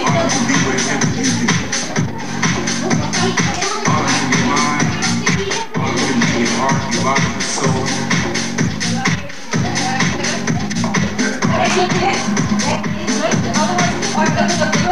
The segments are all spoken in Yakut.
Honor to be wherever you do. Honor to your mind. Honor to your heart, your body, your soul. That's honor. That's honor.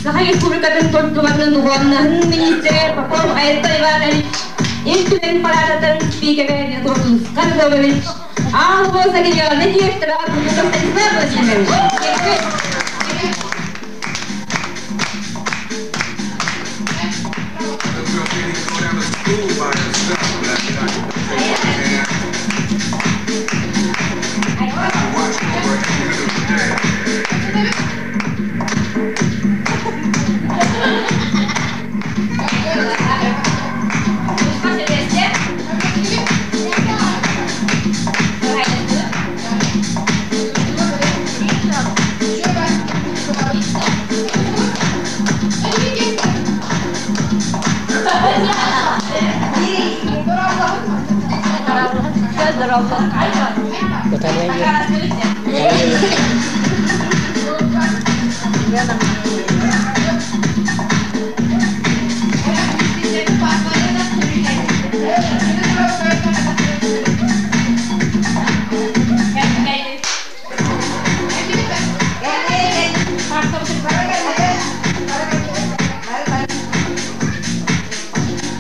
Саха Республикатын культуратын уоннаһын министрэ Попов Айта Иванович, Ил Түмэн Палататын спикерэ Янтурсун Карлович, Аал Уоса генеральный директора Кутузов Станислав Владимирович. Little girl can't even go down to school by herself without trying to take her hand. I watch over her every little day. That's honor. That's honor.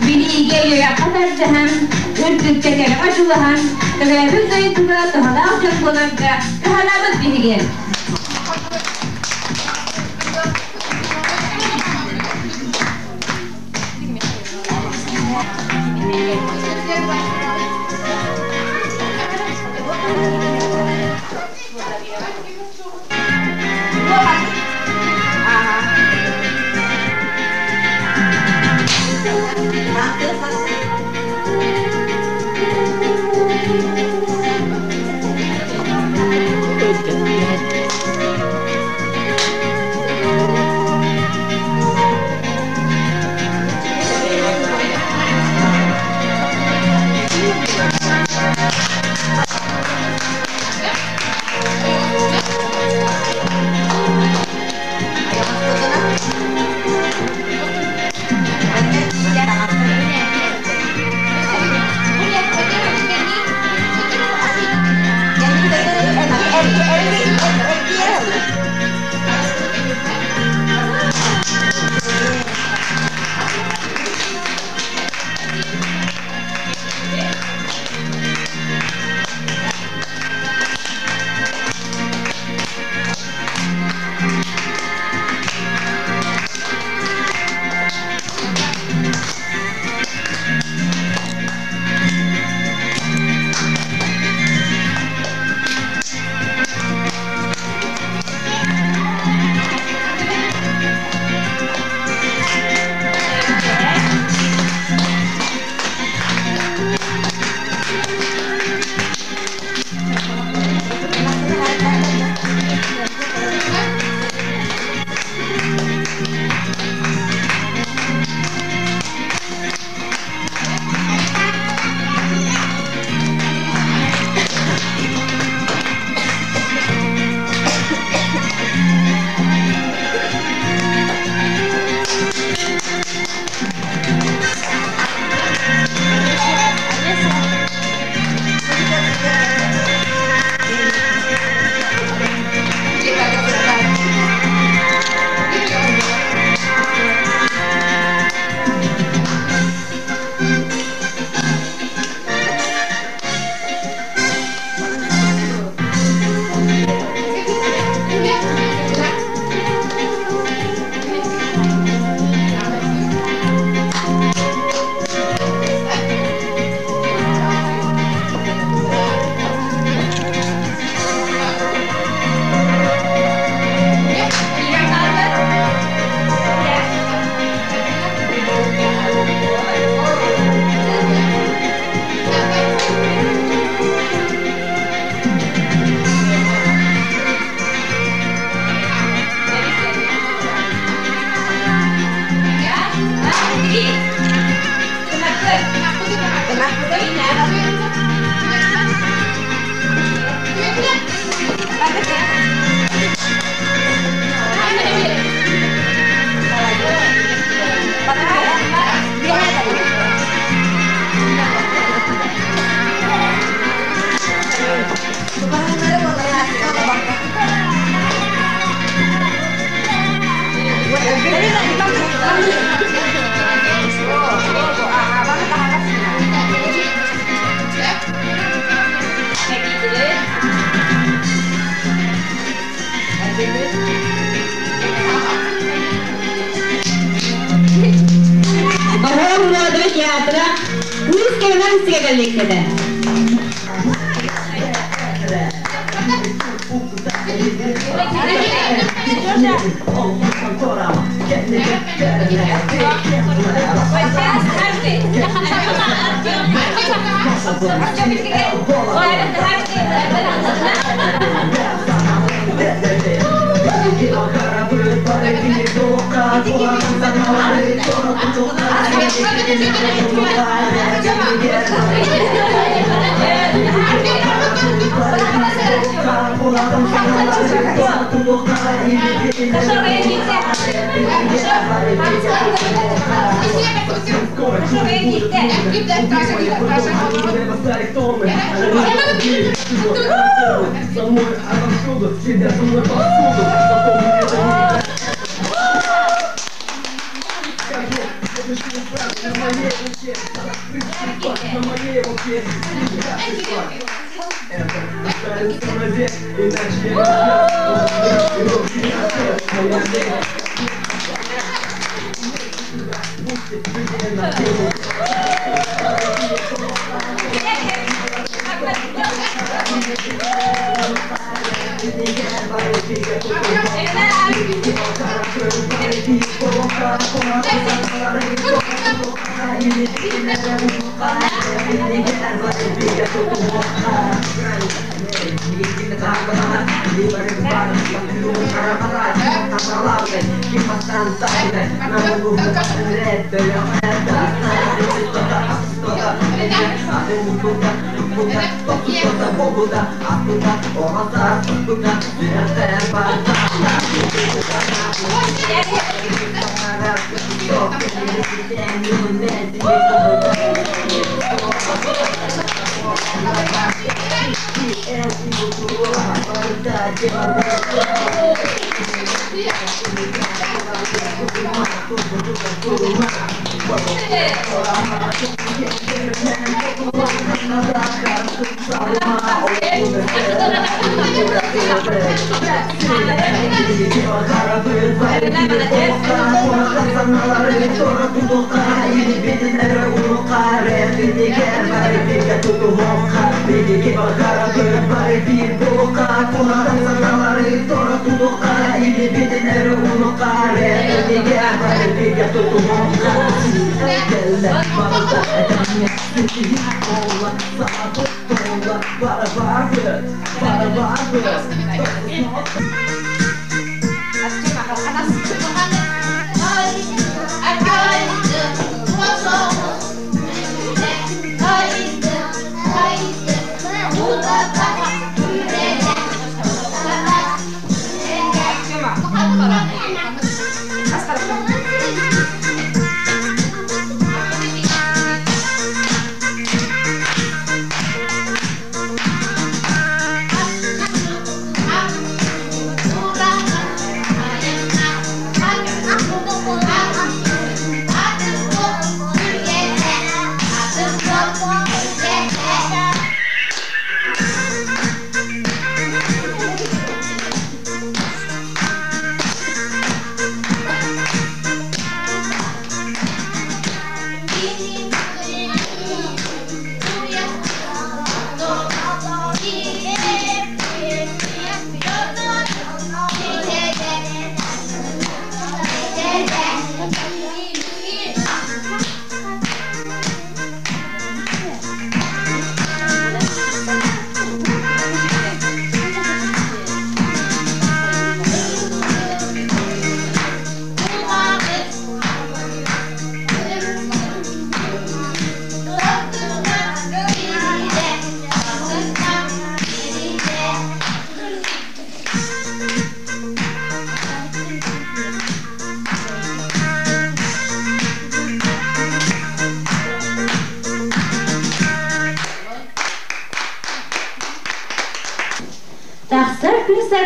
Билиигэ үөрэххэ тардыһан, үрдүккэ кэрэҕэ дьулуһан, төрөөбүт дойдуга туһалаах дьон буоларга кыһалаабыт биһиги. Honor to your mind. Баһылай Муодура театра кыыс кэминэн сигэлликтэтэ.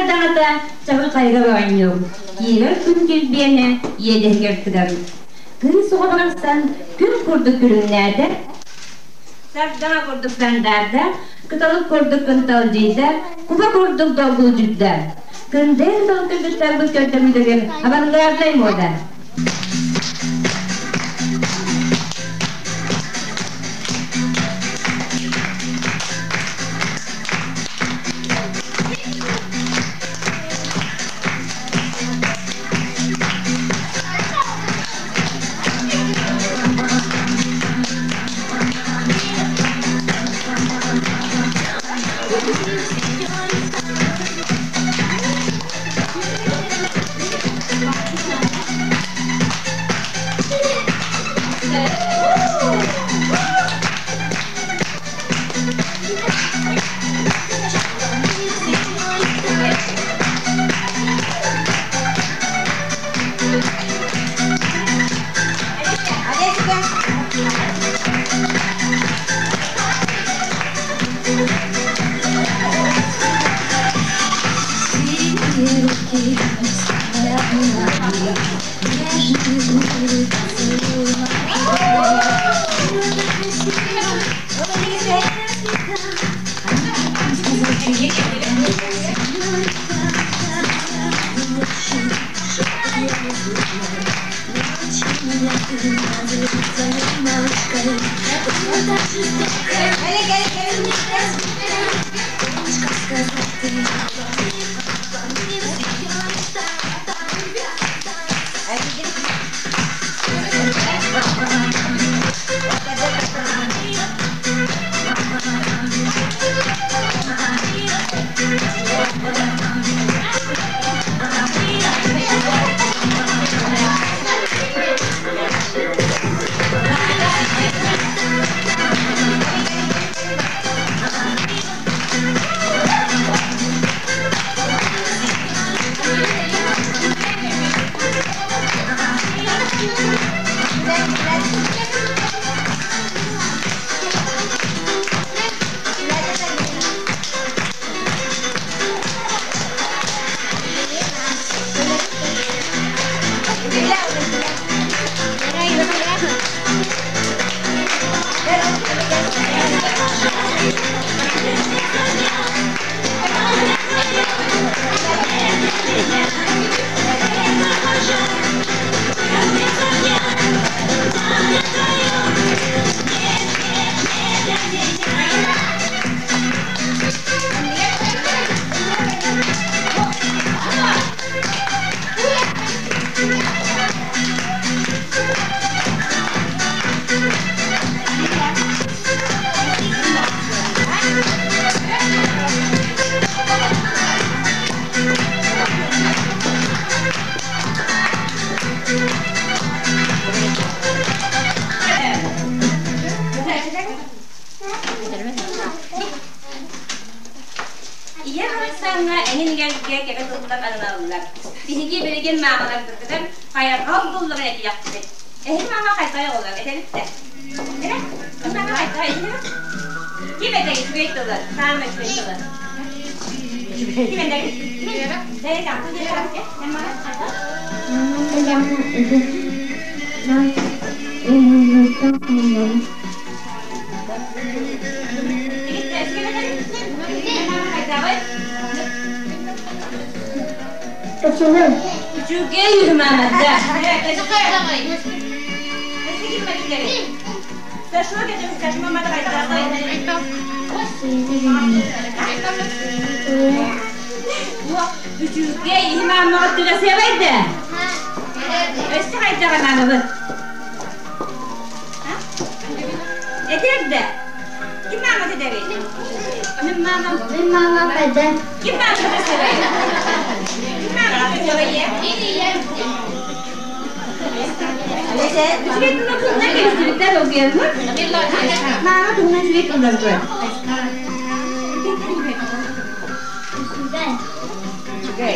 сардаҥата чаҕылхайга оонньуур, киирэр күн килбиэнэ иэдэһигэр тыгар. Кыыс оҕо барахсан күн курдук күлүҥнээтэ, сардаҥа курдук сандаарда, кыталык курдук кынталдьыйда, куба курдук долгулдьуйда. Кындыы кыталык кыргыттарбыт көрдөмүлэрин авангарднай муода. Ийэ барахсаҥҥа эҥин эгэлгэ кэрэ тыллар аналаллар. Биһиги билигин маамаларбытыгар хайҕал тылларын этиэхпит. Эһи маама хайҕай оҕолор этэбит да? Эрэ, маама хайҕай этиҥ Ким этэй үчүгэй тылы? Саамай үчүгэй тылы. Ким этэй? Үчүгэй үһү-маамарда. Үчүгэй иһи-маамаҕа түгэсиэбэйдэ. Өссө хайдаҕын аанабыт? Этэрдэ. Ким маама тэдэри? Мин маамам. Мин маамам эдэр. Ким маама тэдэри? Ким маама тэдэри? Үчүгэй тылла туһунан кэбистибиттэр долгуйабыт. Маама туһунан үчүгэй тыллар тур. Үчүгэй.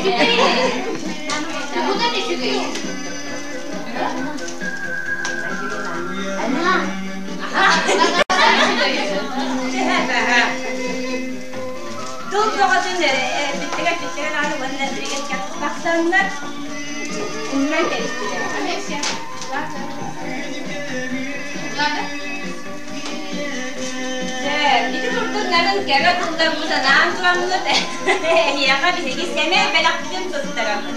Тыл бөҕөтүн бүттүгэ бүттүгэ нааны Тураннар ууран кэбистилэр. Дьэ, ити курдук нарын кэрэ тылларбыт анаан тураммыт, эһиэхэ биһиги сэмэй бэлэхпитин туттарабыт.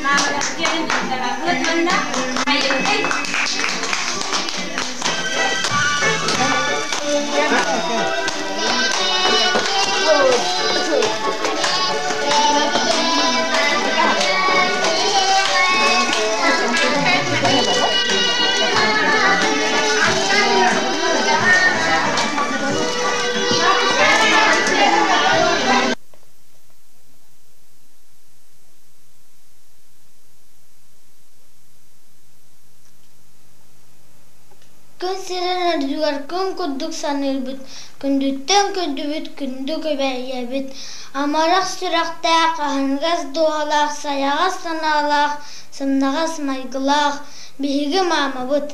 Маамаларбытын туттарабыт уонна хайыһый Күн сирин үрдүгэр күн курдук саныырбыт, күндүттэн күндүбүт күндү күбэйэбит, амарах сүрэхтээх, аһыныгас дууһалаах, сайаҕас санаалаах, сымнаҕас майгылаах биһиги маамабыт.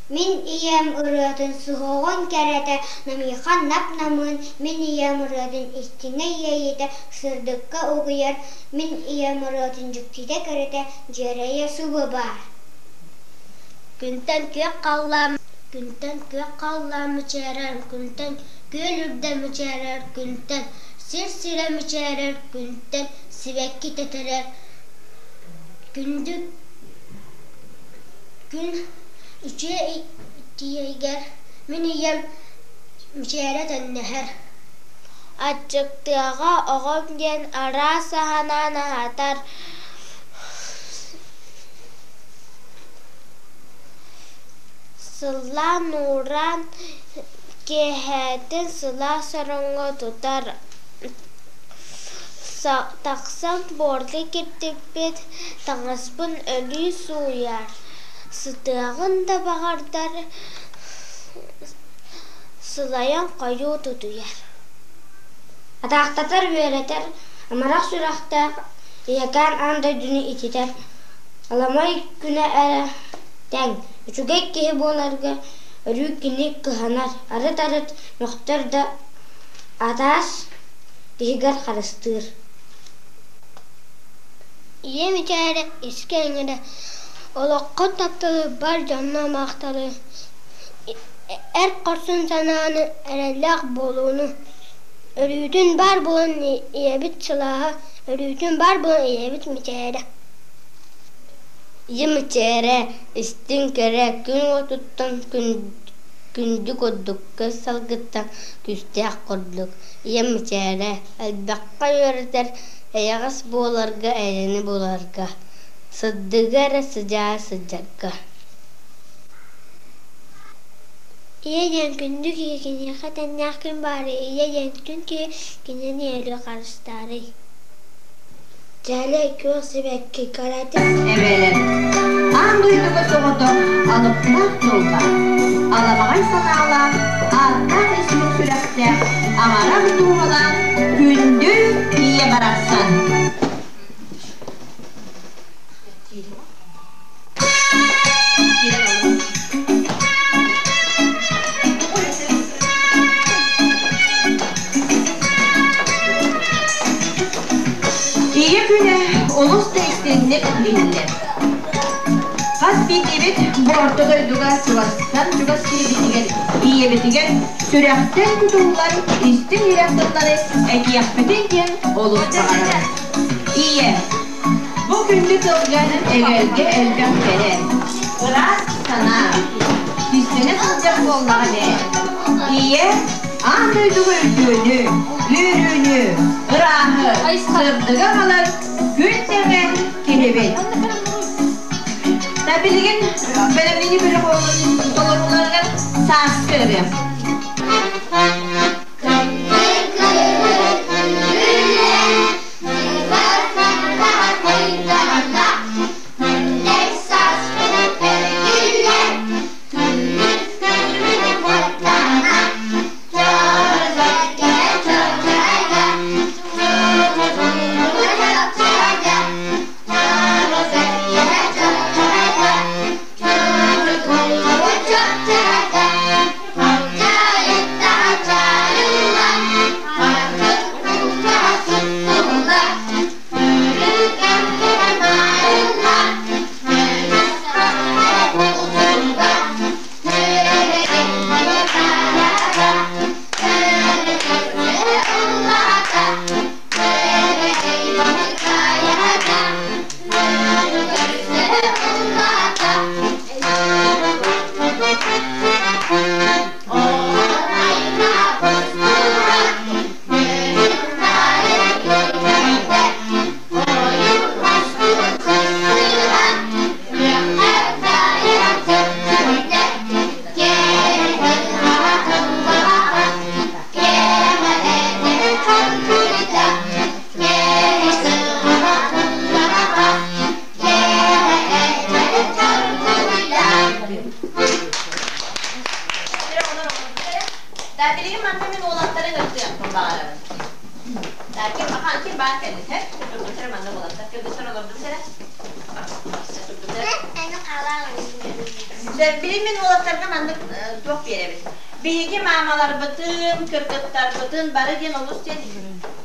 Мин ийэм ырыатын суһуоҕун кэрэтэ, намыһах нап-намыын, мин ийэм ырыатын истиҥэ иэйиитэ, сырдыкка угуйар, мин ийэм ырыатын дьиктитэ кэрэтэ, дьиэрэйэ субу баар. Күнтэн күөх халлаан, күнтэн күөх халлаан мичээрэр, күнтэн күөл үрдэ мичээрэр, күнтэн сир сирэ мичээрэр, күнтэн сибэкки тэтэрэр, күндү күн үчүгэй итиигэр мин ийэм мичээрэ төннөһөр. Аччыктыаҕа оҕом диэн араас аһанаан аһатар Сыллаан-уураан киэһээтин сылаас ороҥҥо тутар, тахсан буорга киртиппит таҥаспын өлүү сууйар, сытыаҕын да баҕардар сылайан хойуу тутуйар. Атаахтатар, үөрэтэр, амарах сүрэхтээх ийэкээн аан дойдуну ититэр аламай күнэ эрэ тэҥ, үчүгэй киһи буоларга өрүү кини кыһанар, арыт-арыт мөхтөр да атаас иһигэр харыстыыр. Ийэм ичээрэ искэ иҥэрэ, олоххо тапталы бар дьонно махталы, эр хорсун санааны, эрэллээх буолууну. Өрүүтүн баар буолан ийэбит сылааһа, өрүүтүн баар буолан ийэбит мичээрэ. Ийэм мичээрэ, истиҥ кэрэ, күн уотуттан күндү курдук, көс салгыттан күүстээх курдук. Ийэм мичээрэ, элбэххэ үөрэтэр, эйэҕэс буоларга, эйэни буларга, сырдыгы эрэ сыдьаайа сылдьарга. Ийэ диэн күндү киһи киниэхэ тэҥнээх күн баарый, ийэ диэн күн киһи кинини өлүү харыстаарый. Дьээлэй күөх сибэкки кэрэтин Эбээлэр, аан дойдуга соҕотох алыптаах тыллаах, аламаҕай санаалаах, ааттаах истиҥ сүрэхтээх, амарах дууһалаах күндү ийэ барахсан. Ийэ күнэ олус да истиҥник иһиллэр. Хас биирдиибит бу орто дойдуга чугастан чугас киһибитигэр, ийэбитигэр сүрэхтэн кутуллар истиҥ иһирэх тыллары этиэхпитин диэн олус баҕарабыт. Ийэ, бу күндү тылга эгэлгэ элбэх кэрэ, ыраас санаа, кистэнэ сылдьар буоллаҕа ээ. Ийэ аан дойдуга үтүөнү, үөрүүнү, ырааһы, сырдыгы аҕалар күн тэҥэ киһибит. Та билигин бэлэмнэнии бөлөх толорууларыгар сааскы ырыа. баҕарабын. Ким ким баар кэлбит, һэ? Кыргыттар манна буолаттар. Кыргыттар олордубут эрэ. Билин мин уолаттарга маннык туох биэрэбин. Биһиги маамаларбытын, кыргыттарбытын бары диэн олус диэн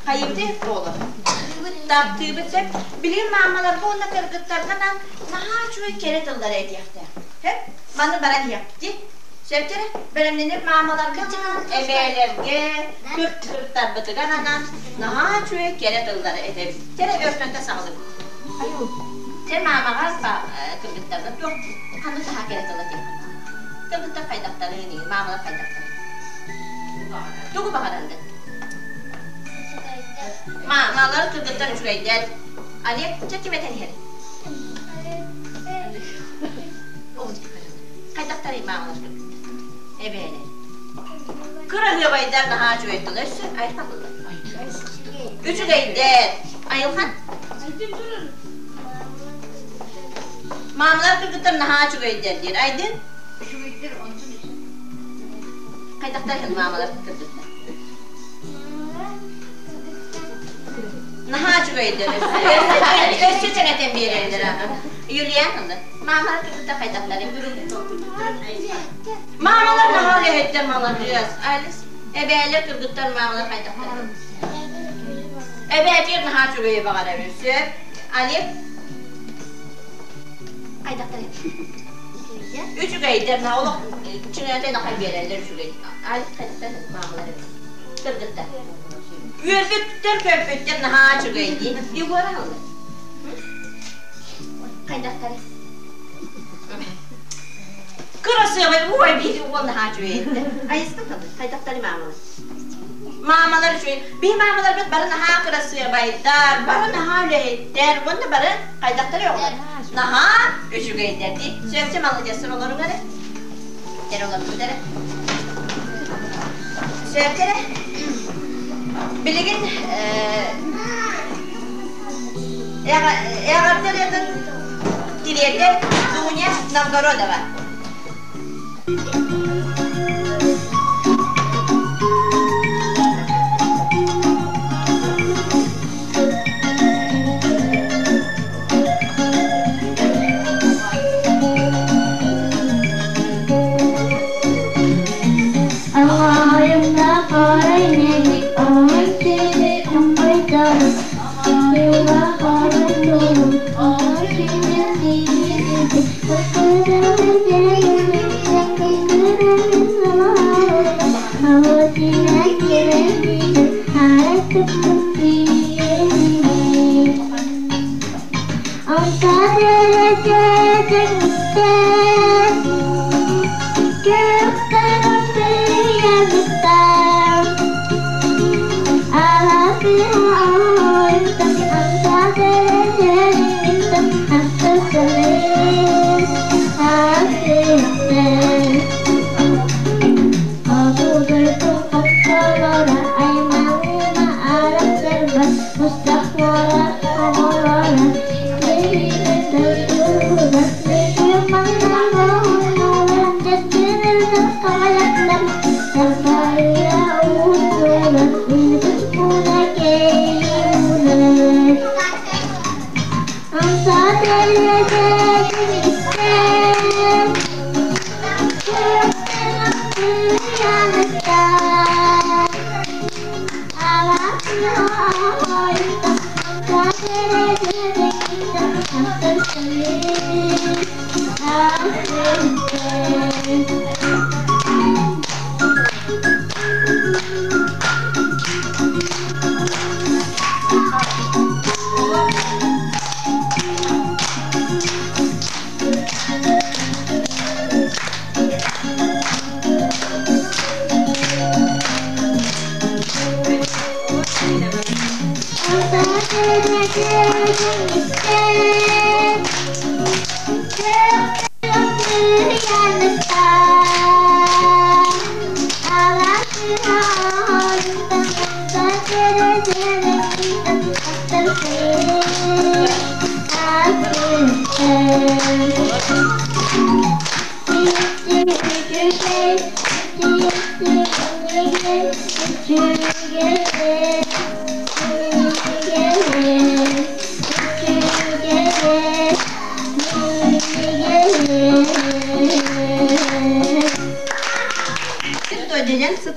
хайыбыты буолар. Таптыыбыт сөп. Билигин маамаларга уонна кыргыттарга наһаа үчүгэй кэрэ тыллары этиэхтээх. Сөп? Маны баран иһиэхпит. Сөптөрө бэлэмнэнэр маамаларга, эбээлэргэ, кыргыттарбытыгар анаан наһаа үчүгэй кэрэ тыллары этэбит. Кэрэ өртөнтө саҕалыыбыт. Чэ маамаҕа кыргыттарга туох ханнык наһаа кэрэ тыл этиэххин Кыргыттар хайдахтарын, маамалар хайдахтарын. Тугу баҕараргын? Маамалар кыргыттар үчүгэйдэр. Олег, чэ ким этэн иһэр? Хайдахтарый маамалар кыргыттар? Эбээлэр. Кыраһыабайдар наһаа үчүгэй тыл өссө айылхан тыллар. Үчүгэйдэр. Айылхан. Маамалар кыргыттар наһаа үчүгэйдэр диир. Айдын? Үчүгэйдэр онтун үчү. Хайдахтар маамалар кыргыттар? Наһаа үчүгэйдэр. Өссө чэҥэтэн биэрэллэр аха. Юлиан ылла. Маамалар кыргыттар хайдахтар? Маамалар наһаа үлэһиттэр маладьыас. Алис, эбээлэр кыргыттар маамалар хайдахтар? Эбээтигэр наһаа үчүгэйи баҕарабын. Сөп. Олег? Хайдахтар? Үчүгэйдэр, на олох чүҥэтэн ахан биэрэллэр үчүгэй. Алис хайдахтар маамалар эбит. Кыргыттар. Үөрбүттэр, көрбүттэр наһаа үчүгэй дии. Егора ылла. Хайдахтар? Кырасыабай уой биир уол наһаа үчүгэй этэ. Айыска тылы. Хайдахтар маамалар? Маамалар үчүгэй. Биһи маамаларбыт бары наһаа кырасыабайдар, бары наһаа үлэһиттэр, уонна бары хайдахтар оҕолор? Наһаа үчүгэйдэр дии. Сөпсө маладьыастар олоруҥ эрэ. Кэр олорбут эрэ. Сөпкө эрэ. Билигин эҕэрдэ ырыатын тириэрдэр Дуня Новгородова. Ағайымда қарай мені, ай сені ұмпайтамын, Ағайымда қарай жолым, ай сені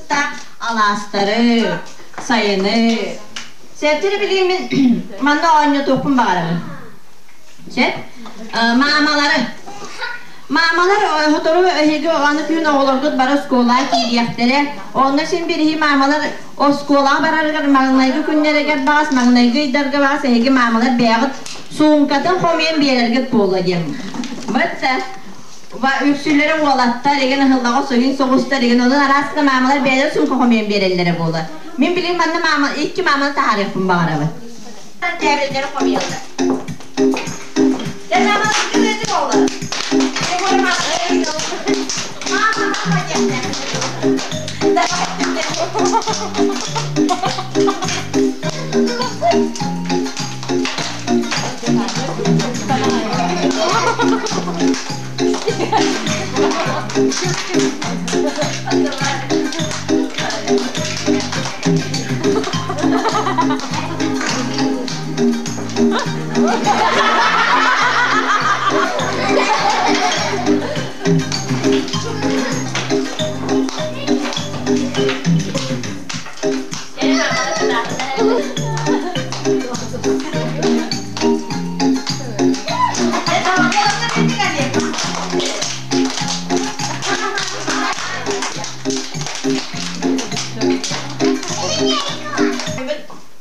сыттаах алаастары, сайыны. Сэттэри билигин мин манна оонньотуохпун баҕарабын. Сөп? Маамалары. Маамалар сотору эһиги аны күн оҕолоргут бары оскуолаҕа киириэхтэрэ. Онно син бириһи маамалар оскуолаҕа барарыгар маҥнайгы күннэригэр баҕас, маҥнайгы ыйдарга баҕас эһиги маамалар бэйэҕит суумкатын хомуйан биэрэргит буолуо диэн. Бытта үксүлэрэ уолаттар игин ыһыллаҕа сойун соҕустар игин онон араас да маамалар бэйэлэрэ суумка хомуйан биэрэллэрэ буолар. Мин билигин манна маама икки мааманы таһаарыахпын баҕарабын. Тээбириннэри хомуйаллар.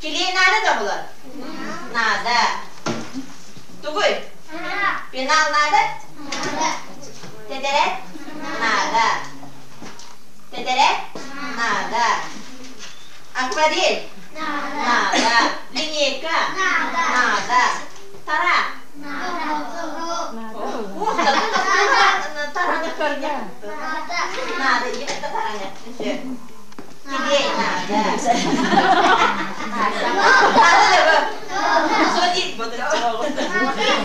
Килиэ наада да булар? Наада. Тугуй? Пенал наада? Тэтэрээт? Наада. Тэтэрээт? Наада. Акварель? Наада. Линейка? Наада. Тара? Тараны көргө. Наада. Тараны. Килиэй наада.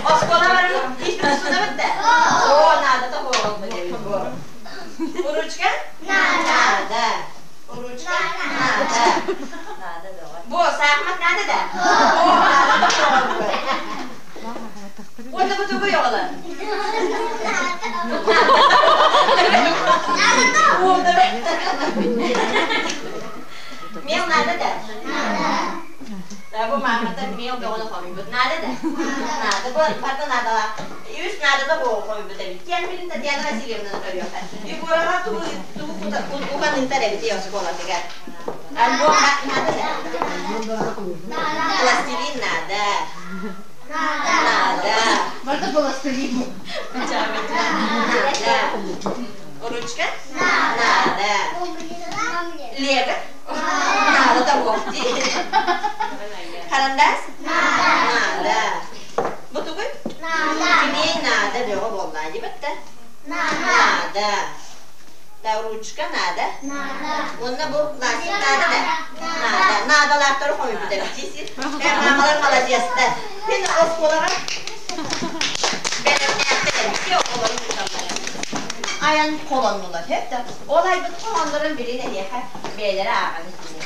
Оскуола баран ис да? О, надо такого Ручка? Надо. Ручка? Надо. Надо Бо, саахмат надо да? О, надо Уонна бу тугу оҕолор? Мел надо да? Да, бу маамата мел бөҕөнү хомуйбут. Надо да? Надо. Бу барда надала. Үс надо да хомуйбут эбит. Киэн билин Татьяна Васильевнаны көрүөххэ. Егорова тугу тугу уган ыытар эбит оскуолатыгар. Альбом надо да? Пластилин надо. Надо. Можно пластилин? Надо. Ручка? Надо. Лего? Надо того. Карандаш? Надо. Бу тугуй? Кимиэй надо бөҕө буолла дибэтте. Надо. Да ручка надо. Уонна бу пластик надо да? Надо. Надалаахтары хомуйбут эбит дии. Э, маамалар маладьыастар. Мин оскуолаҕа бэлэмнээхтэр эбит оҕолорум ыыталлар. Айан холоннулар сөп да. Ол айбыт хоһооннорун билин эһиэхэ бэйэлэрэ ааҕан истиннэр.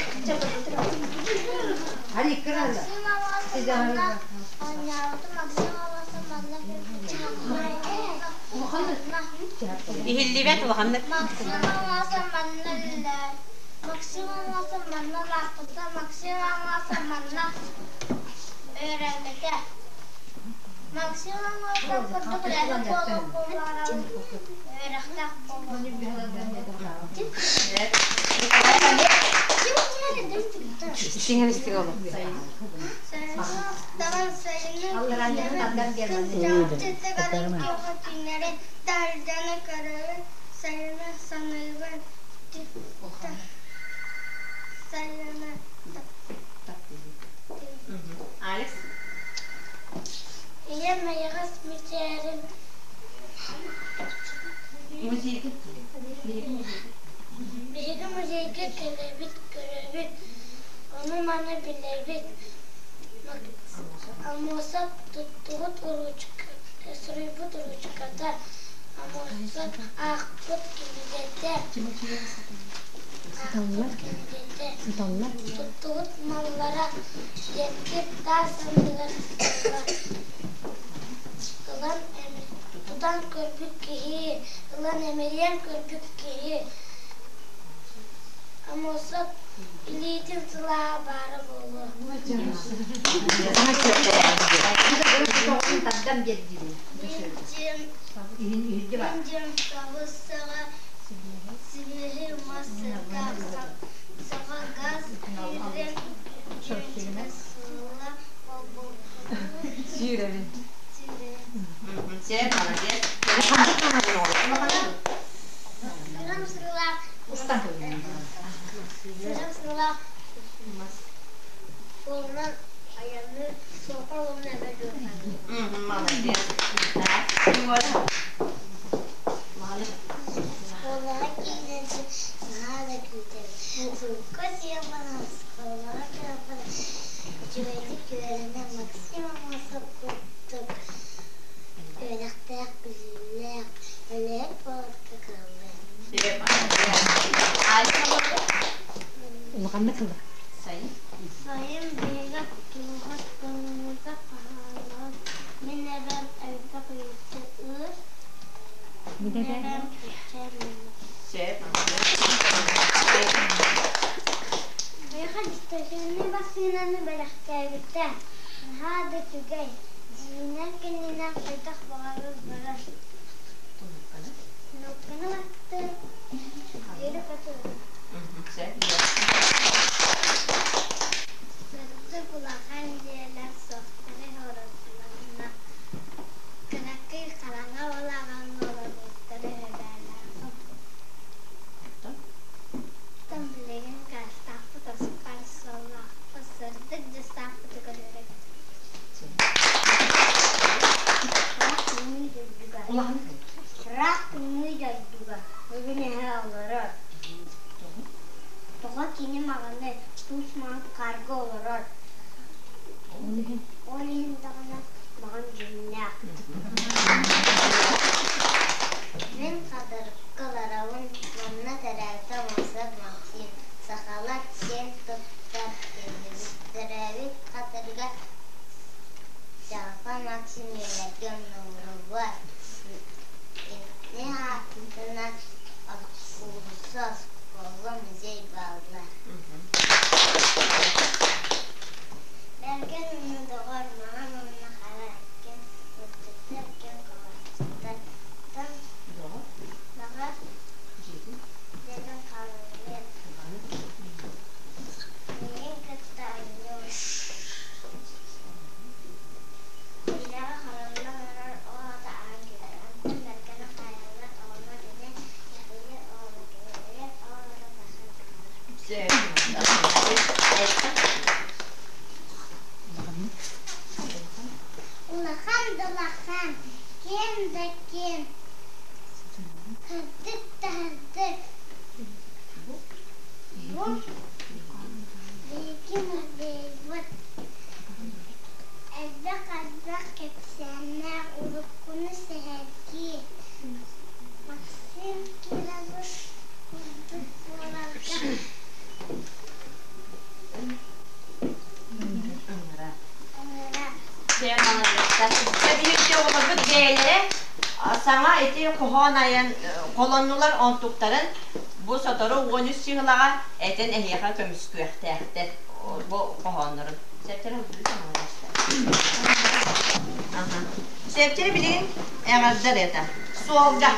Иһиллибэт улаханнык. Максим Аммосов манна үлэлээр. Максим Аммосов манна улааппыта. Максим Аммосов манна үөрэммитэ. Максим Аммосов курдук үлэһит буолуохпун баҕарабын. Үөрэхтээх Истиҥ истиҥ олох. Таһырдьаны көрөбүн, сайыны саныыбын, сайыны Алекс? Ийэм эйэҕэс мичээрин Музейга. Биһиги музейга кэлэбит, көрөбүт, ону-маны билэбит. Аммосов туттубут уруучука, суруйбут уруучуката, Аммосов аахпыт кинигэтэ, аахпыт кинигэтэ, туттубут маллара дьэҥкир таас анныгар сыталлар. Ылан тутан көрбүт киһи, ылан эмирийэн көрбүт киһи. Омуосап илиитин сылааһа баара буолуо. Мин дьиэм сабыс-саҕа сибиэһэй мас сыттаах саҕа газ киирэн дьүөччүгэ сыла холбоппутун Сүүрэбин. сүүрэбин. Сэр, молодец. Сырам сыралаах сырам сыралаах суолунан айанныыр суоппар уонна эбэ дьуоханыыр. Молодец. Так, Егора. Оскуолаҕа киирэн наһаа да күүтэбин. Сурукка сиэппин, оскуолаҕа кэлэппин үчүгэйдик үөрэнэн Максим Аммосов курдук үөрэхтээх, билиилээх, үлэһит буоларга кыһаллыам. Улаханнык ылла. Сайын. Сайын биһиги тууһа тымныыта хаһааннаҕын мин эбэм элбэх үүтү ыыр, Мин мин эбээм. эбэм чэй мунньар. Сөп. Миэхэ дискотеканы массыынаны бэлэхтээбитэ. Наһаа да үчүгэй, дьиҥинэн кэннинэн хайдах баҕарар барар. Кнопканы баттын, үөрэ көтөҕүн. Сөп. Сырдык улахан дьиэлэр суохтара ороспуларына кыракый хараҥа балаҕаҥҥа олорбуттара үһүбээлээҕим. Оттон билигин каастаахпыт оскар суоллаахпыт сырдык дьыстаахпытыгар үөрэбит. Ыраах тымныы дойдуга Ыраах тымныы дойдуга бүгүн эһэ олорор. Тоҕо кини маҕаны туус маҥан хаарга олорор. Ол иһин даҕаны маҕан дьүһүннээх. Мин Хатырыкка олоробун, манна төрөөбүтэ Мосов Максим. Сахалар киэн туттар киһибит. Төрөөбүт Хатырыга Дьалха Максим үөрэргэ оннуллубат. Ити аатынан уулусса, оскуола, музей бааллар. Бэргэн уонна доҕор маҥан уонна хара эркин, булчуттар эркин, хоһооччуттар, оттон баҕар дьиэтин хаалларыа. Миигин кытта оонньуур. Үлэҕэ хараллан олорор ол аата аан кэлэр. Онтон Бэргэни хаайаллар, оҕонньор ини Мэхээлэ оҕолор кинилэр оҕолоро тахсан хаалар. Улахан да улахан, киэҥ да киэҥ, сырдык да сырдык. Бу биһиги музейбыт элбэх-элбэх кэпсээннээх уруккуну сэһэргиир. Максим Кирович курдук буоларга ыҥырар. Биһиги оҕолорбут бэйэлэрэ саҥа ити хоһоон айан холоннулар онтуктарын бу сотору 13 сыһылаҕа этэн эһиэхэ көмүскүөхтээхтэр бу хоһооннорун. Септери Септери билигин эҕэрдэр это. Суолга.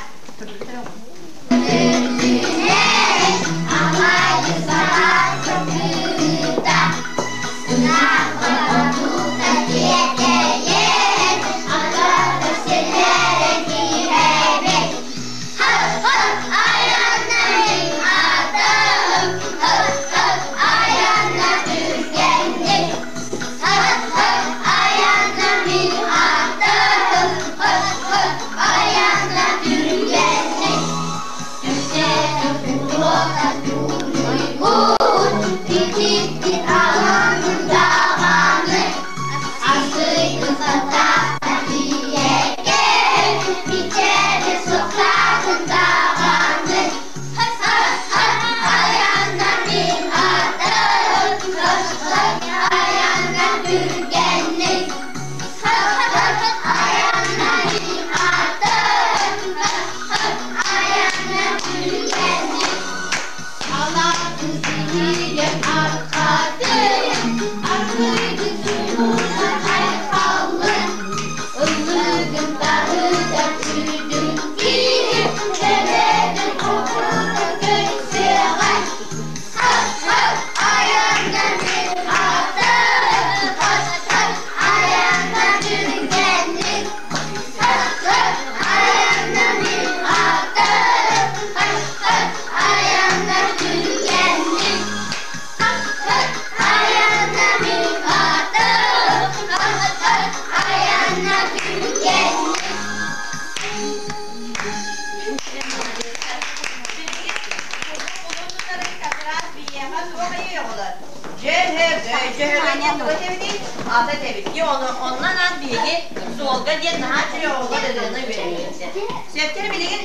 диэн тугу этэбитий? Ата этэбит. Дьэ ону оннон аан биһиги суолга диэн наһаа үчүгэй оҕолор ырыаны үөрэтиэхтэр. Сөптөр билигин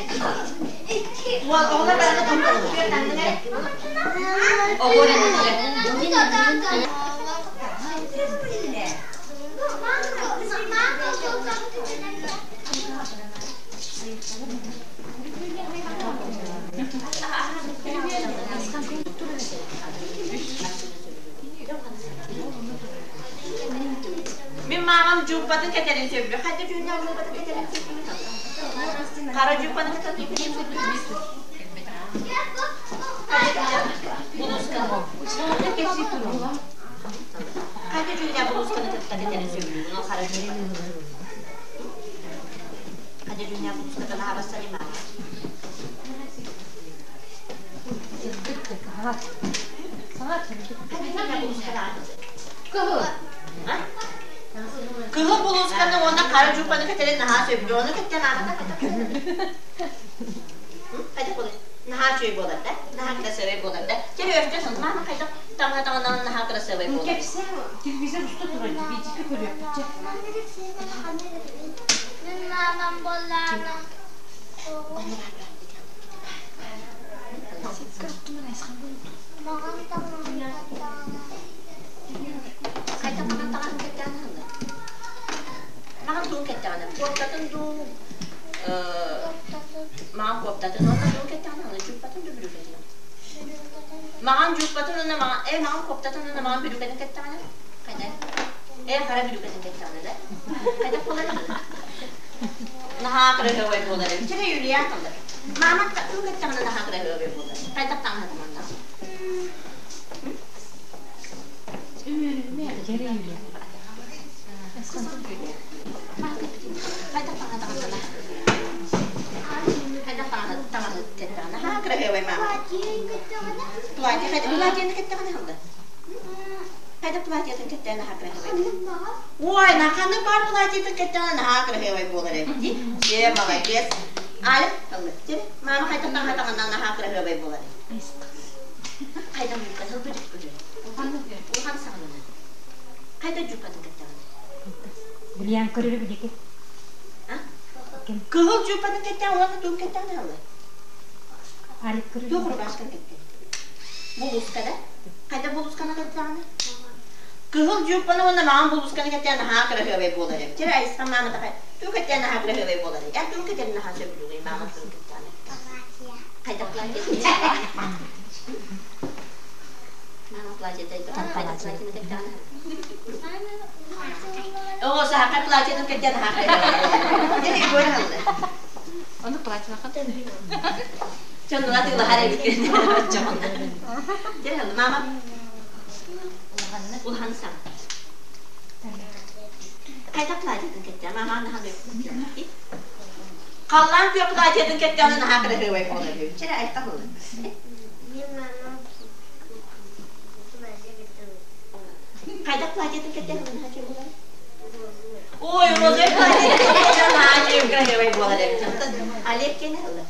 уол оҕолор барыта тохтолугар таҥнар. Оҕолор Мин маамам дьууппатын кэтэрин сөбүлүүр. Хайда дьүһүннээх дьууппатын кэтэрин сөбүлүүр? Хара дьууппаны кэтэрин сөбүлүүр. Булуусканы. Хайда дьүһүннээх булуусканы кытта кэтэрин сөбүлүүр. Хара дьууппаны. Хайда дьүһүннээх булуускатын аһабассар имаама. Кыһыл булуусканы уонна хара дьууппаны кэтэрин наһаа сөбүлүүр. Ону кэттэн аата Хайдах буолар? Наһаа үчүгэй буолар да? Наһаа кырасыабай буолар да? Чэ, өртө сон маама хайдах таҥа таҥанан наһаа кырасыабай буолар. Кэпсээ, телевизор уста турар, видео көрүөхпүт чэ. Мин маамам буоллаана. Хайдах маҥан таҥаһын кэттэҕин аһыллар? Маҥан тугун кэттэҕинэ? Куоптатын дуу, маҥан куоптатын уонна тугун кэттэҕинэ аһыллар? Дьууппатын дуу, бүрүүкэтин? Маҥан дьууппатын уонна маҥан, маҥан куоптатын уонна маҥан бүрүүкэтин кэттэҕинэ? Хайда? Хара бүрүүкэтин кэттэҕинэ да? Хайдах буолар? Наһаа кыраһыабай буолар эбит. Чэ, Юлия аһыллар. Маама тугу кэттэҕинэ наһаа кыраһыабай буолар? Хайдах таҥаһа таҥаннаах? Ой, наханы бар платьетын кэттэҕинэ наһаа кыраһыабай буолар эбит дии. Дьэ, молодец. Аля, мама хайдах таҥаһа таҥанна наһаа кыраһыабай буолар эбит. Хайдах юбка сылбы дьүппүтү. Улахан саҕаланар. Хайда дьууппатын кэттэҕин? Билиэн көрөрү билики. Кыһыл дьууппатын кэттэҕин уонна тугун кэттэҕин алла? Арык көрөрү. Туох рубашканы кэттэ? Булууска да? Хайда булуусканы кэттэҕинэ? Кыһыл дьууппаны уонна маҥан булуусканы кэттээн наһаа кыраһыабай буолар эбит. Чэ, айысхан маама такай тугу кэттээн наһаа кыраһыабай буолар эбит. Эн тугу кэтэрин наһаа сөбүлүүгүй маама тугу кэттэҕинэ? Хайдах платье? Мама платье Оо, саха платьетын кэтэн Ону платьелахан. Чоннула тылаһар эбит. Дьэ, мама. Улахан сам. Хайда платьетын кэттэ? Мама наһаа Халлаан күөх платьетын кэтте, оны наһаа кыраһыабай буолар. Чэ, айта буолар. Хайдах платьетын кэтэн Ой, розовый платье кэтэн красивый буолар эбит. Олег кene ылла.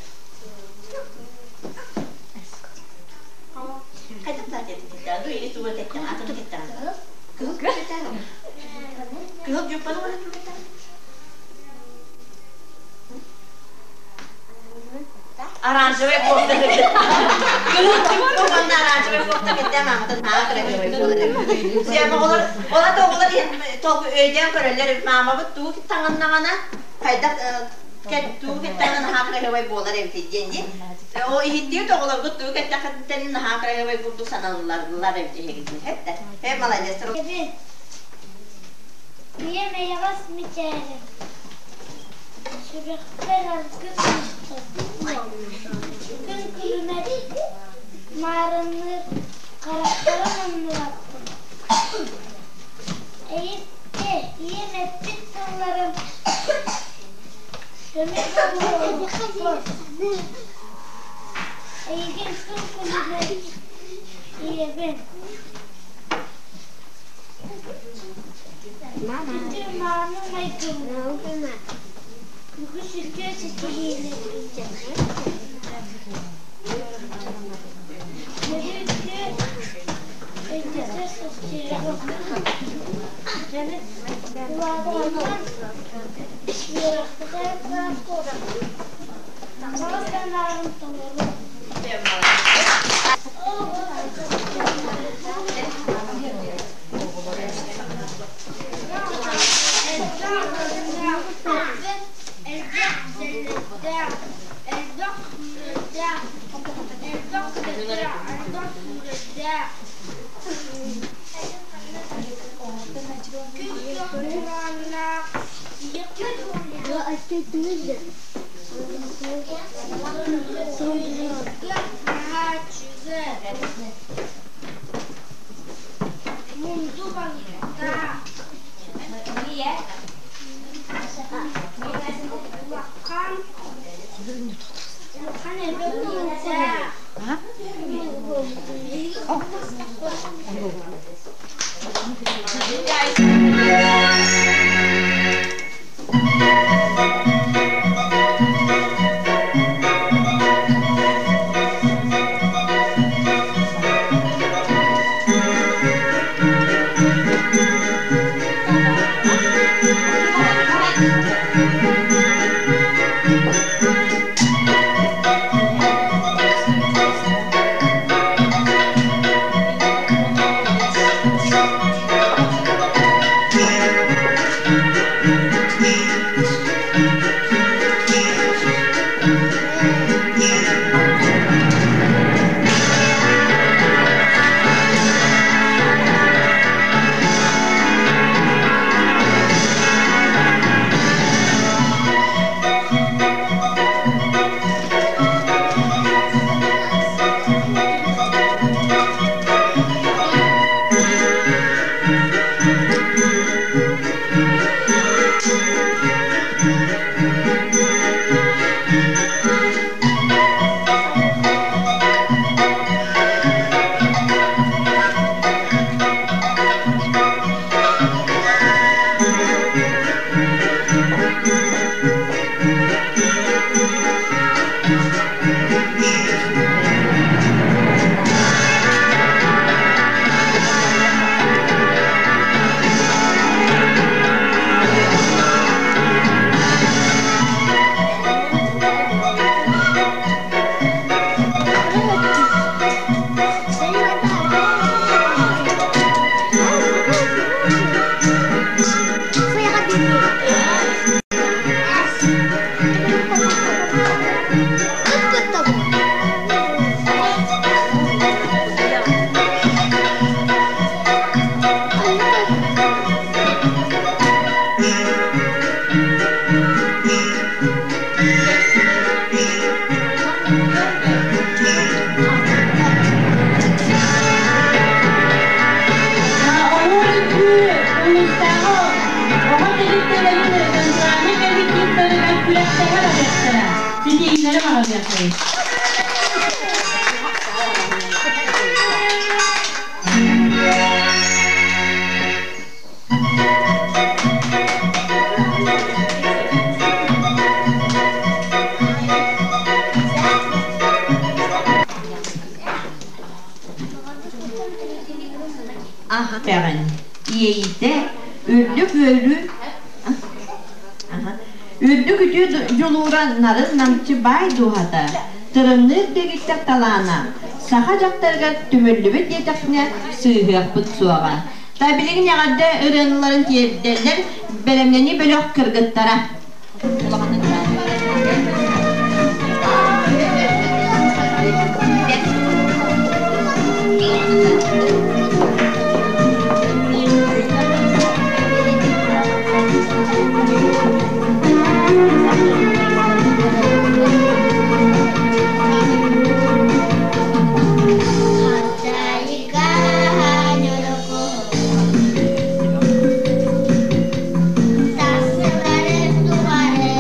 Хайдах платьетын кэтэн? Ду или тугу кэттэн, атын кэттэн. Кыһыл кэттэн. Кыһыл дьууппаны уонна тугу кэттэн? Оранжевый кофта Кыһыл оранжевый кофта кэттэ мааматын наһаа кыраһыабай буолар. Сиэм оҕолор, олата оҕолор өйдөөн көрөллөр маамабыт тугу таҥыннаҕына хайдах тугу кэттэҕинэ наһаа кыраһыабай буолар эбит диэн дии. О иһиттиир оҕолоргут тугу кэттэхиттэн наһаа кыраһыабай курдук саналлар эбит эһигитин. Хэттэ. Хэ молодец. Ийэм эйэҕэс мичээрэ Сүрэхпэр аргыс мустар, күн күлүмэр маарынныыр харахтарын оннугаппын. Эйиттэ ийэм эппит тылларын көмүс буолуохпун. Эйигин күн күлүмэр ийэбин. Ити мааны майгым үгүс үтүө ситиһиилэрбитин Өрүү үтүө өйдөтө сылдьыаҕым. Аһаҕын иэйиитэ үрдүк үөрүү үрдүк үтүө дьулуура нарын намчы баай дууһата тырымныыр дэгиттэр талаана саха дьахтарыгар түмүллүбүт диэтэхпинэ сыыһыахпыт суоҕа. Та билигин эҕэрдэ ырыаналарын тиэрдэллэр бэлэмнэнии бөлөх кыргыттара. Сарсыларын тухары.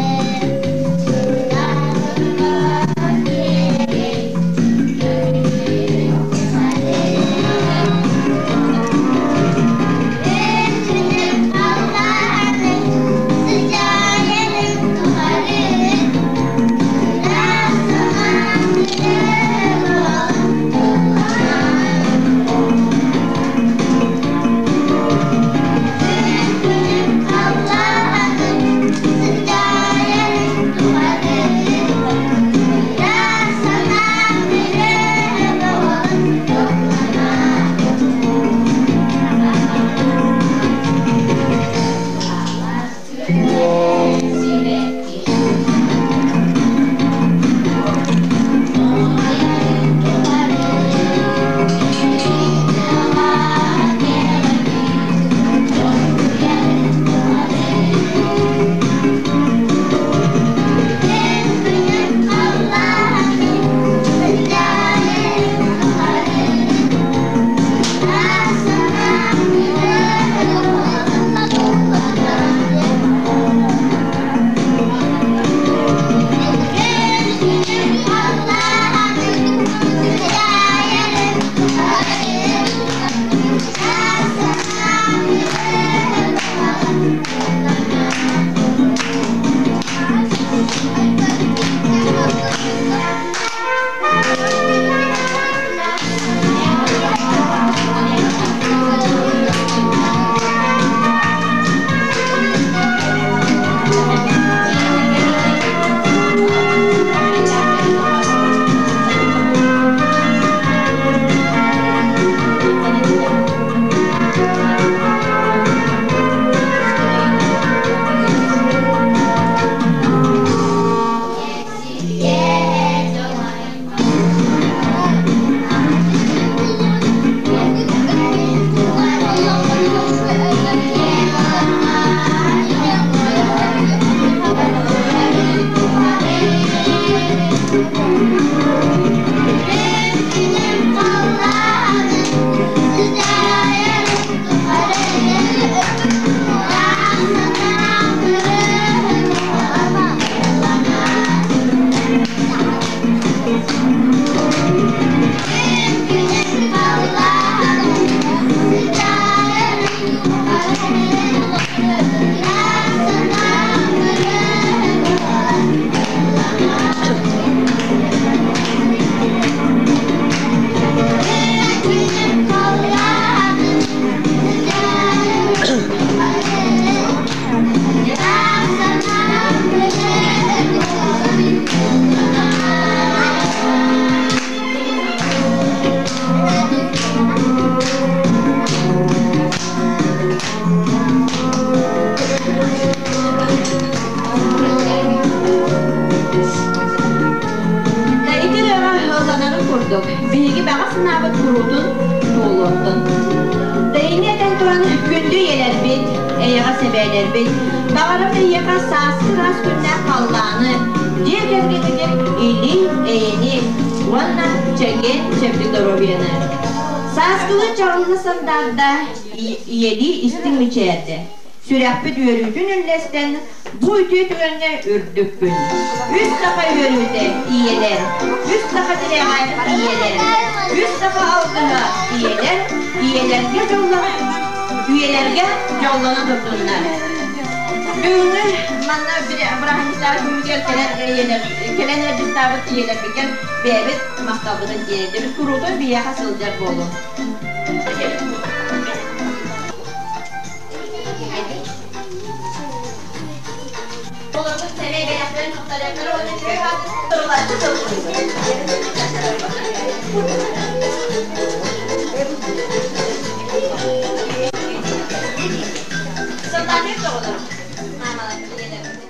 Ити ырыаҕа ылланарын курдук, биһиги баҕа санаабыт куруутун туолуохтун. Тэйини этэн туран күндү ийэлэрбит, эйэҕэс эбээлэрбит, баҕарабыт эйиэхэ сааскы ыраас күннээх халлааны, дьиэ кэргэнигэр или, эйэни уонна чэгиэн чэбдик доруобуйаны. Сааскылыы чаҕылла сандаарда, ийэлии истиҥ мичээрдэ. Сүрэхпит үөрүүтүн үллэстэн, бу үтүө түгэҥҥэ үрдүк күн. Үс саха үөрүүтэ ийэлэр, үс саха тирэҕэ ийэлэр, үс саха алгыһа ийэлэр, ийэлэргэ дьоллоно, үйэлэргэ дьоллоно турдуннар. Бүгүҥҥү манна бырааһынньыктааҕы күммүтүгэр кэлэн ийэлэр, кэлэн ыалдьыттаабыт ийэлэрбитигэр бэйэбит махталбытын тиэрдэбит, куруутун биһиэхэ сылдьар буолуҥ. Олорбут сэмэй бэлэхтэрин туттарыахтара уонна үчүгэй турулаччы Сыллаатык доҕолор, маамалар, ийэлэр.